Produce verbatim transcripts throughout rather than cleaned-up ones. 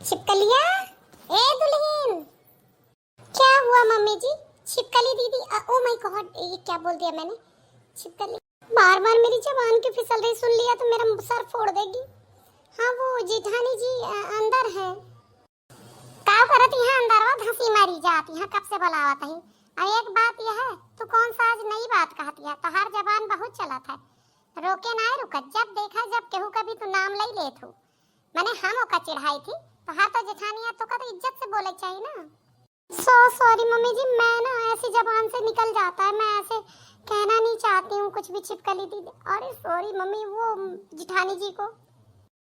छिपकलिया, ए दुल्हन। क्या हुआ मम्मी जी? छिपकली दीदी, अ, oh my God, ये क्या बोल दिया मैंने? छिपकली, बार बार मेरी जबान क्यों फिसल रही? सुन लिया तो मेरा सर फोड़ देगी। हाँ, वो जेठानी जी, अ, अंदर है। का करत यहाँ अंदर, वो धंसी मारी जात, यहाँ कब से बुलावत है। अब एक बात यह है, तू कौन सा आज नई बात कहती है? तोहार जबान बहुत चलत है, रोके ना रुकत, जब देखा जब केहू का भी तू नाम ले लेत हो। मैंने हम ओका चिढ़ाई थी, तोहार तो जेठानी है, तो का तो इज्जत से बोले चाहिए ना। So sorry मम्मी जी, मैं ना ऐसी जबान से निकल जाता है, मैं ऐसे कहना नहीं चाहती हूँ कुछ भी छिपकली दीदी। अरे sorry मम्मी, वो जेठानी जी को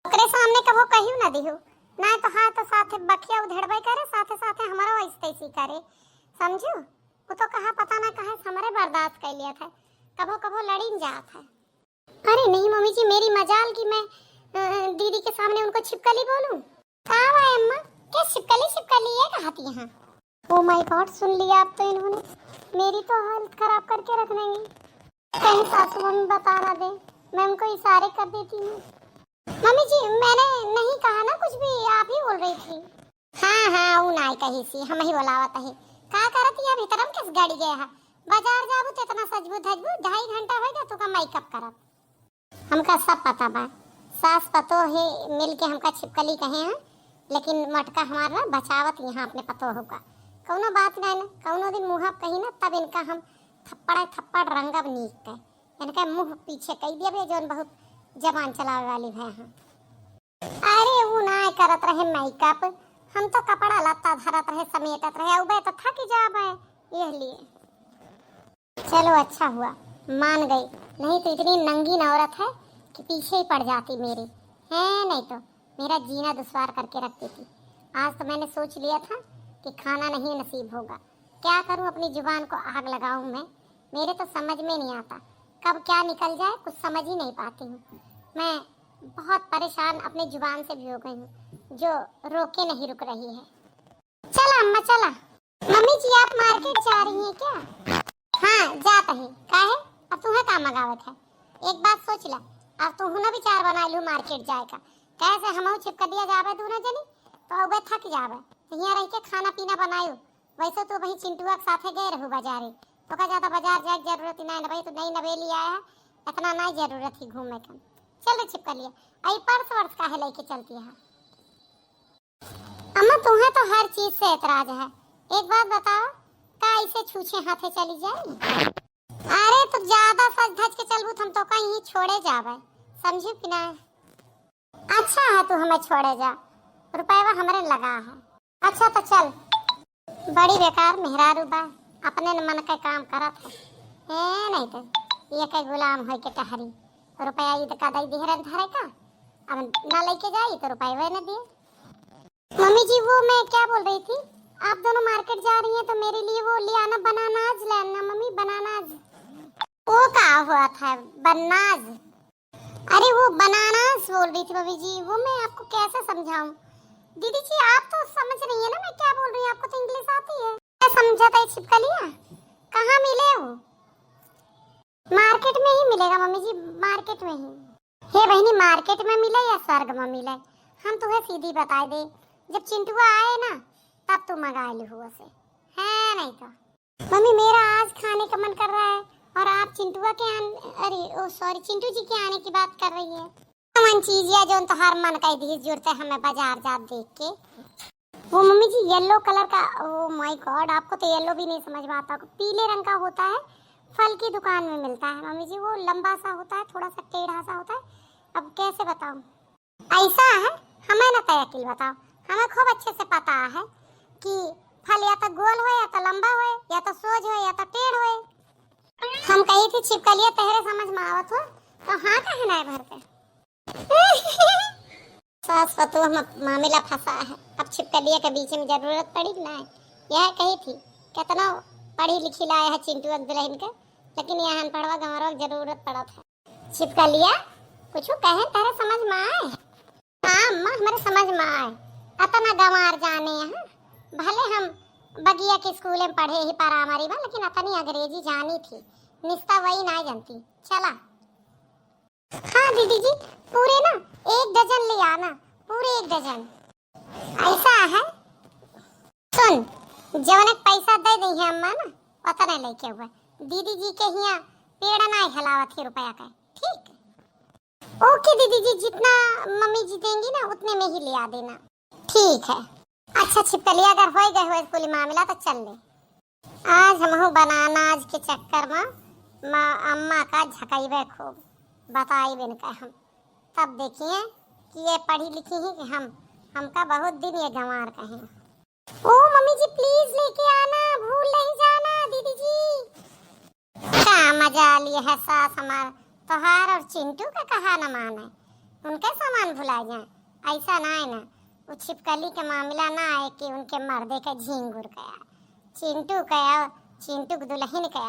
ओकरे सामने कबो कहियो ना दिहु, ना तो हाँ तो साथे बखिया उधेड़बे करे, साथे साथे हमारो ऐसे तैसी करे, समझू? वो तो कहा पता ना कहे से हमरे बर्दाश्त कर लिया था, कबो कबो लड़ीन जात है। अरे नहीं मम्मी जी, मेरी मजाल कि मैं, अ, दीदी के सामने उनको छिपकली बोलूं। का हुआ अम्मा, क्या छिपकली छिपकली ये कहती हैं? Oh my God, सुन लिया अब तो इन्होंने, मेरी तो हालत खराब करके रख देंगी। कहीं सासू मम्मी बता ना दे, मैं उनको इशारे कर देती हूँ। मम्मी जी, मैंने नहीं कहा ना कुछ भी, आप ही बोल रही थी। हाँ हाँ, ऊ नाय कही सी, हम ही बोलावत ही। का करत या भीतर में किस गड़ी गए है? बाजार जाबू तो इतना सजबू धजबू, ढाई घंटा होइगा तू का मेकअप करत। हमका सब पता बा, सास पतोह ही मिल के हमका छिपकली कहे हैं, लेकिन मटका हमार ना बचावत यहाँ अपने पतोह का। कौनो बात नहीं ना, कौनो दिन मुँह कही ना, तब इनका हम थप्पड़ थप्पड़ रंगब नीक के। इनका मुँह पीछे कई दिया बे, जौन बहुत जबान चलावे वाली भय हैं। अरे ऊ ना करत रहे मेकअप, हम तो कपड़ा लत्ता धरत रहे, समेटत रहे, अउबे तो थक जाबे, यह लिए। चलो अच्छा हुआ मान गई, नहीं तो इतनी नंगीन औरत है कि पीछे ही पड़ जाती मेरी, है नहीं तो मेरा जीना दुश्वार करके रख देती। आज तो मैंने सोच लिया था कि खाना नहीं नसीब होगा। क्या करूं, अपनी जुबान को आग लगाऊं मैं, मेरे तो समझ में नहीं आता कब क्या निकल जाए, कुछ समझ ही नहीं पाती हूँ। मैं बहुत परेशान अपनी जुबान से भी हो गई हूँ, जो रोके नहीं रुक रही है। चला अम्मा चला। मम्मी जी, आप मार्केट जा रही हैं क्या? हाँ जात ही। काहे, अब तुम्हें का मंगावत है? एक बात सोच ला, अब तू ना विचार बना लू मार्केट जाए का। कैसे हमहू छिपकलिया जाबे दूनो जनी, तो अउबे थक जाबे, तो यहाँ रह के खाना पीना बनायू। वैसे तू वही चिंटुआ के साथे गए रहू बाजारे, तो का ज्यादा बाजार जाए के जरूरत ही नहीं ना भाई, तू नई नवेली आया है, इतना नहीं जरूरत ही घूमे का। चल रे छिपकलिया, आई पर्स वर्स काहे लेके चलती है? अम्मा, तुम्हें तो हर चीज से एतराज है। एक बात बताओ, का ऐसे छूछे हाथे चली जाई? अरे, तो ज्यादा सज धज के चलबू, तो हम तो कहीं छोड़े जाबे, समझू कि ना? अच्छा है, तू हमें छोड़े जा, रुपयवा हमरे लगा है। अच्छा, तो चल। बड़ी बेकार मेहरारू बा, अपने न मन के काम करत है। ए, नहीं तो ये के गुलाम होई के टहरी, रुपया ईद का दई दिहरन धरे का, अब ना लेके जाई तो रुपया न दिए। मम्मी जी, वो मैं क्या बोल रही थी, आप दोनों मार्केट जा रही हैं तो मेरे लिए वो ले आना, बनानाज ले आना मम्मी, बनानाज। वो का हुआ था बनानाज? अरे वो बनानाज बोल रही थी मम्मी जी, वो मैं आपको कैसे समझाऊं? दीदी जी आप तो समझ रही है ना मैं क्या बोल रही हूँ, आपको तो इंग्लिश आती है। क्या समझा था ये छिपकलिया? कहाँ मिले वो? मार्केट में ही मिलेगा मम्मी जी, मार्केट में ही। हे बहिनी, मार्केट में मिले या स्वर्ग में मिले, हम तुम्हें सीधी बताई दे, जब चिंटुआ आए ना तब तू मंगा लिहू उसे, है नहीं तो। मम्मी, मेरा आज खाने का मन कर रहा है और आप चिंटुआ के आन-, अरे ओ सॉरी, चिंटू जी के आने की बात कर रही है। कौन चीज या जौन तोहार मन कह दी जुड़ते हमें बाजार जात देख के। वो मम्मी जी येलो कलर का, ओ माय गॉड, आपको तो येलो भी नहीं समझ में आता होगा। पीले रंग का होता है, फल की दुकान में मिलता है मम्मी जी, वो लंबा सा होता है, थोड़ा सा टेढ़ा सा होता है, अब कैसे बताऊं? ऐसा है, हमें ना तय अकिल बताओ, हमें खूब अच्छे से पता है कि फल या तो गोल होए, या तो लंबा होए, या तो सोज होए, या तो टेढ़ होए। हम कही थी छिपकलिया तहरे समझ में आवत हो, तो हाँ कहे ना भर के। सास पतोह मा-, मामला फंसा है, अब छिपकलिया के बीच में जरूरत पड़ी कि ना? यह कही थी, कितना पढ़ी लिखी लाए है चिंटू दुल्हन के, लेकिन यह अनपढ़वा गंवरवा के जरूरत पड़त है। छिपकलिया, कुछ कहे तहरे समझ में आए? हाँ अम्मा, हमरे समझ में आए। अतना गंवार जाने हैं, भले हम बगिया के स्कूल में पढ़े ही परामरी में, लेकिन अतनी अंग्रेजी जानी थी, निस्ता वही ना जानती। चला। हाँ दीदी जी, पूरे ना एक डजन ले आना, पूरे एक डजन। ऐसा है, सुन, जवने पैसा दे दइहैं अम्मा ना, ओतने लेके हुआ। दीदी जी के हियाँ पेड़ नाहीं हिलावत ही रुपया का, ठीक? OK दीदी जी, जितना मम्मी जी देंगी ना, उतने में ही लिया देना। ठीक है। अच्छा छिपकलिया, अगर होइ गए हुए कुल मामला तो चल ले। आज हमहू बनाना आज के चक्कर में माँ अम्मा का झकइबे खूब, बताइबे इनका हम। तब देखिए कि ये पढ़ी लिखी ही कि हम, हमका बहुत दिन ये गंवार कहें। ओ मम्मी जी, please लेके आना, भूल नहीं जाना दीदी जी। का मजा लिए है सास हमार, तोहार और चिंटू का कहा न माने, उनके सामान भुला जाए। ऐसा ना है ना, वो छिपकली के मामला ना आए कि उनके मर्दे के झींगुर गया, चिंटू के, चिंटू के दुल्हन के,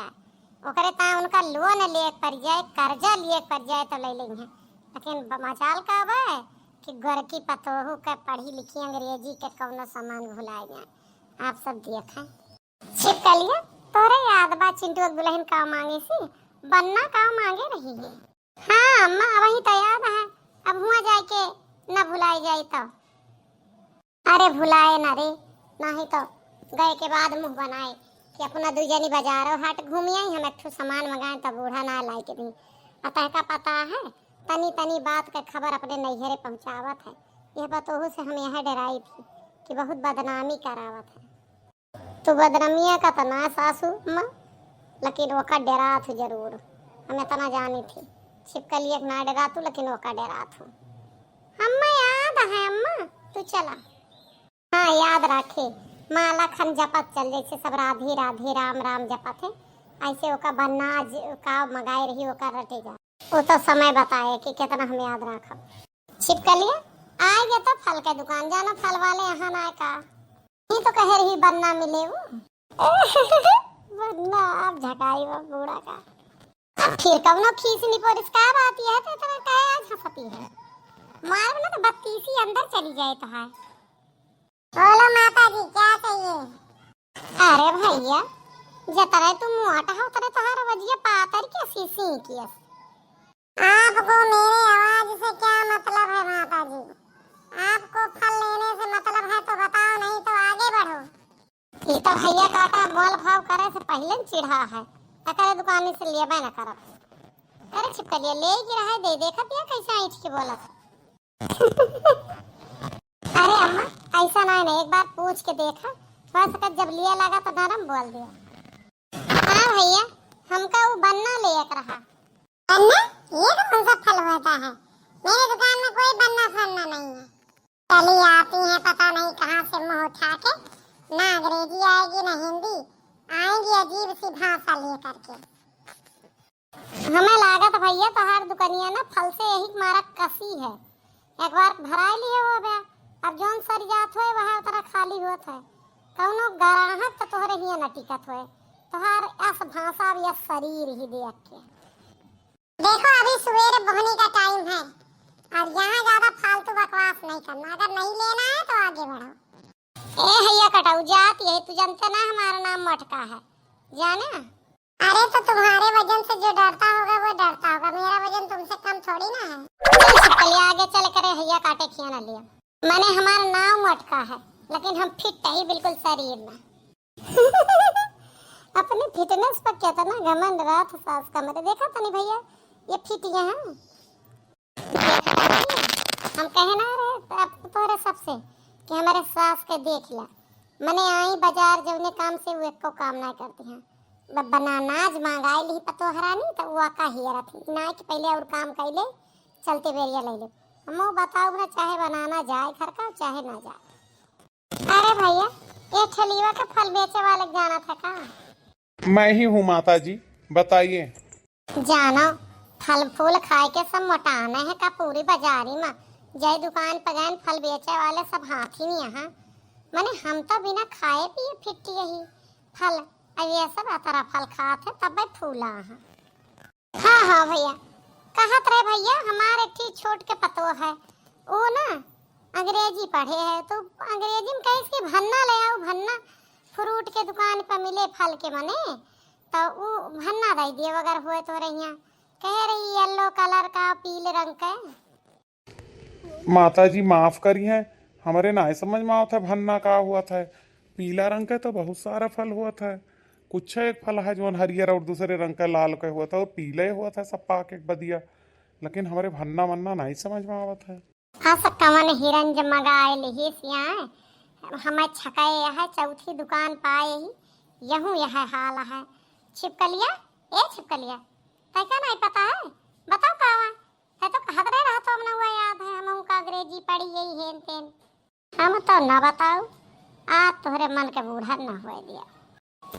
ओकरे ता उनका लोन लिए पड़ जाए, कर्जा लिए पड़ जाए तो ले लेंगे। लेकिन ब-, मजाल का बा कि गोरकी पतोहू के पढ़ी लिखी अंग्रेजी के कौनो सामान भुलाए जाए। आप सब देखें। छिपकलिया, तोरे याद बा चिंटू एक दुल्हन का मांगे सी? बन्ना का मांगे रही है। हाँ अम्मा, वही तो याद है। अब हुआ जाए के न भुलाई जाए तो। अरे भुलाए ना रे, नहीं तो गए के बाद मुंह बनाए कि अपना दुई जनी बाजारो हाट घूमी आई, हम एक ठो सामान मंगाए तो बूढ़ा ना लाई के दी। आ तहका पता है, तनी तनी बात के खबर अपने नैहरे पहुंचावत है। यह बतोहू से हम यह डराई थी कि बहुत बदनामी करावत है। तू बदनमिया का त ना सासू अम्मा, लेकिन ओका डेरात हूँ जरूर। हम इतना जानी थी, छिपकलिया के ना डेरात हूँ, लेकिन ओका डेरात हूँ। हम्मा याद है अम्मा, तू चला। हाँ, याद रखे, माला खन जपत चल, जैसे सब राधे राधे राम राम जपत है, ऐसे ओका बन्ना ज-, का मगाए रही, ओका रटे जा। वो तो समय बताए कि कितना हम याद रखब। छिपकलिया, आए गए तो फल के दुकान, जाना फल वाले यहाँ ना आए का। ये तो कहे रही बन्ना मिले वो। बन्ना, अब झकाई बा बूढ़ा का। अब फिर कौनो खीस निपोरिस का बात यह तो इतना काहे आज हंसती है? मार ना तो बत्तीसी अंदर चली जाए तो है। बोलो माता जी, क्या चाहिए? अरे भैया, जतरे तू मोटा हो, उतरे तोहार वजिया पातर के सीसी कियस। आपको मेरे आवाज से क्या मतलब है माता जी? आपको फल लेने से मतलब है तो बताओ, नहीं तो आगे बढ़ो। ई तो भैया काका मोल भाव करे से पहिले न चिढ़ा है, एकरे दुकानी से लेबे न करब। अरे छिपकलिया, ले गिरा है, दे देखत या कैसे ऐंठ के बोलत है। अरे अम्मा, ऐसा ना है ना, एक बार पूछ के देखा, हो सकत जब लिए लगा तो नरम बोल दिया। हाँ भैया, हमका वो बन्ना लेक रहा। बन्ना? ये कौन सा फल होता है? मेरे दुकान में कोई बन्ना फन्ना नहीं है। चली आती हैं पता नहीं कहाँ से मुंह उठा के, ना अंग्रेजी आएगी ना हिंदी, आएंगी अजीब सी भाषा लेकर के। हमें लागत भैया तोहार दुकनिया ना फल से यही मारा कसी है। एक बार भराई लिए हो बे, अब जौन सर जात होए वह उतरा खाली होत है। कौनो ग्राहक तो तोहरे हियां न टिकत होए, तोहार अस भाषा भी अस शरीर ही देख के। देखो अभी सुबेरे बोहनी का टाइम है और यहाँ ज्यादा फालतू बकवास नहीं करना, अगर नहीं लेना है तो आगे बढ़ो। ए हैया कटाऊ जात यही, तू जानते ना हमारा नाम मटका है, जाने? अरे तो तुम्हारे वजन से जो डरता होगा वो डरता होगा, मेरा वजन तुमसे कम थोड़ी ना है। चल छिपकलिया आगे चल करे हैया काटे खिया ना लिया। मने हमार नाम मटका है लेकिन हम फिट ही बिल्कुल शरीर में। अपने फिटनेस पर कितना घमंड रहा था सास का मेरे, देखा तनी भैया ये फिट यहाँ। हम कहे ना रहे तो अब तोहरे सबसे कि हमारे सास के देख ला, मने आई बाजार जौने काम से वो एको काम ना करती हैं। ब-, बनानाज मंगाई ली पतोहरानी तो वो का हियरत ही ना कि पहले और काम कैले चलते बेरिया ले ले। हमो बताओ ना, चाहे बनाना जाए घर का चाहे ना जाए। अरे भैया, ये ठेलिया के फल बेचे वाले के जाना था का? मैं ही हूँ माता जी, बताइए। जानो, फल फूल खाए के सब मोटाना है का पूरी बाजारी में? जय दुकान पर गए फल बेचे वाले सब हाथी नहीं है। मने हम तो बिना खाए पिए फिट यही फल, अब ये सब अतरा फल खात है तब फूला है। हाँ, हाँ भैया, कहत रहे भैया, हमारे एक ठी छोट के पतोह है, वो ना अंग्रेजी पढ़े है, तो अंग्रेजी में कहे कि भन्ना ले आओ, भन्ना, फ्रूट के दुकान पर मिले फल के मने, तो वो भन्ना दे दिए अगर हुए तो रहिया, कहे रही येलो कलर का, पीले रंग का। माता जी माफ करी हैं, हमरे नाहीं समझ मा आवत है भन्ना का होत है। पीला रंग के तो बहुत सारा फल होत है, कुछ एक फल है जौन हरियर और दूसरे रंग का लाल के होत है और पीले होत है सब पाके के बदिया, लेकिन हमरे भन्ना वन्ना नाहीं समझ मा आवत है। अस कवन हिरंज मगाए लिहिस याय, हमें छकए यह चौथी दुकान पाए ही, यहूँ यह हाल है। छिपकलिया, ए छिपकलिया, तैका नाहीं पता है? बताओ का हुआ? तै तो कहत रहे रहा तो हमने हुआ याद है, हमहूँ का अंग्रेजी पढ़ी यही हेन तेन। हम तो न बताऊ, आज तोहरे मन के बूढ़ा न होए दिया।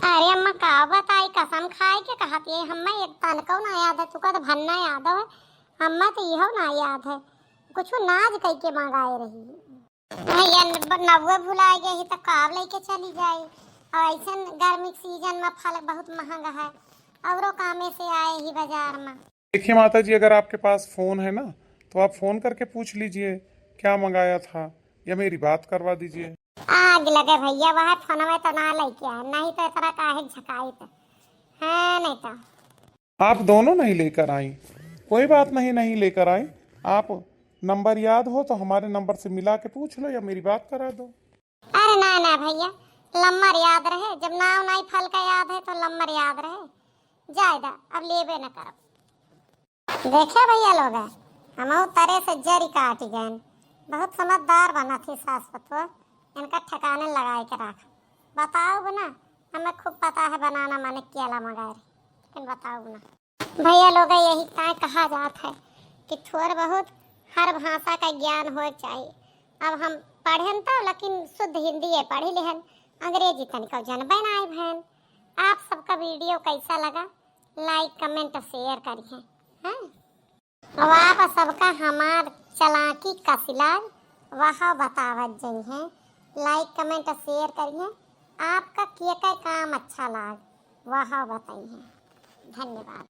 अरे अम्मा का बताई, कसम खाए के कहत ये हमें एक तनको ना याद है, तुका तो भन्ना याद है, हमें तो इहो ना याद है, कुछ नाज कई के मंगाए रही। भैया न-, नौवे भुलाए गए ही तो काब लेके चली जाई। और ऐसन गर्मी के सीजन में फल बहुत महंगा है, औरो कामे से आए ही बाजार में। देखिए माता जी, अगर आपके पास फोन है ना, तो आप फोन करके पूछ लीजिए क्या मंगाया था, या मेरी बात करवा दीजिए। आग लगे भैया, वह फोनवे तो ना लेके आए, नहीं तो इतना काहे झकाइत। हाँ, नहीं तो। आप दोनों नहीं लेकर आई, कोई बात नहीं, नहीं लेकर आई। आप नंबर याद हो तो हमारे नंबर से मिला के पूछ लो या मेरी बात करा दो। अरे ना ना भैया, नंबर याद रहे, जब नाव नाई फल का याद है तो नंबर याद रहे। जाए दा, अब लेबे न करब। देखे भैया लोग, हमहू तरे से जरी काटि गएन। बहुत समझदार बना थी सास पतोह, इनका ठिकाने लगाए के राख। बताओ ना, हमें खूब पता है बनाना माने केला मगाए रहे, लेकिन बताओ ना। भैया लोग, यही ताय कहा जात है कि थोड़ बहुत हर भाषा का ज्ञान होए चाहिए। अब हम पढ़ेन तो, लेकिन शुद्ध हिंदी ये पढ़ी लेहन, अंग्रेजी तनिको जनबे ना आए भैन। आप सबका वीडियो कैसा लगा, लाइक, कमेंट, शेयर करिए, हैं? अब आप सबका हमार चालाकी कसिलाग वह बतावत जइहें, लाइक, कमेंट, शेयर करिए। आपका किए का काम अच्छा लाग, वह बताइए। धन्यवाद।